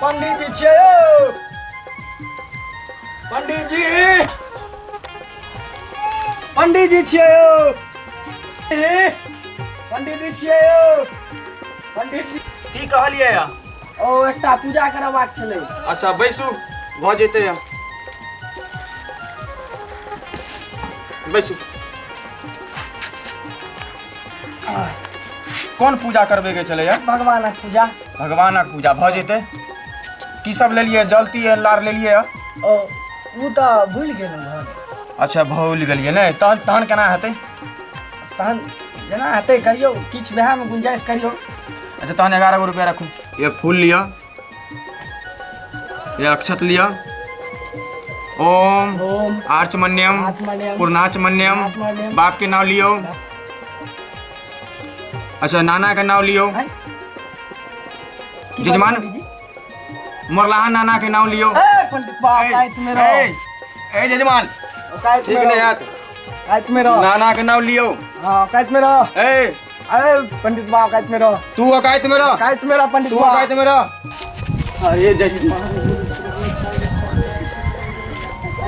पंडित जी छियै यौ। पंडित जी, पंडित जी छियै यौ। ए, पंडित जी छियै यौ, पंडित जी। की कहलियै या? ओ एकटा पूजा करबाक छलै। अच्छा बैसू, भऽ जेतै या। बैसू। कोन पूजा करबे के छलै या? भगवानक पूजा। भगवानक पूजा भऽ जेतै। की सब लेलियै? जलती लार लेलियै? ओ ओ तऽ भूलि गेलहुँ घर। अच्छा भूलि गेलियै नहि, तहन तहन केना हेतै? तहन जेना हेतै करियौ, किछु वएहमे गुंजाइश करियौ। अच्छा तहन 11 गो रुपया रखू। ये फूल लिअ, ये अक्षत लिअ। ओम ओम आर्चमन्यम आर्चमन्यम, पूर्णाचमन्यम। पूर्णाचमन्यम। बाप के नाम लियो। अच्छा नाना के नाम लियो। आँय? की जजमान? कहलियै पंडित जी? मोरलाहा नाना के नाम लियो। ए पंडित बाप, ए, कायत में रहो। ए, ए जजमान, कायत ठीक में नहीं रहो। हाथ कायत में रहो। नाना के नाम लियो। हाँ कायत में रहो। ए अरे पंडित बाप, कायत में रहो। तू अकायत में रह। कायत में रहो पंडित तू बाप। अकायत में रह। अरे जजमान,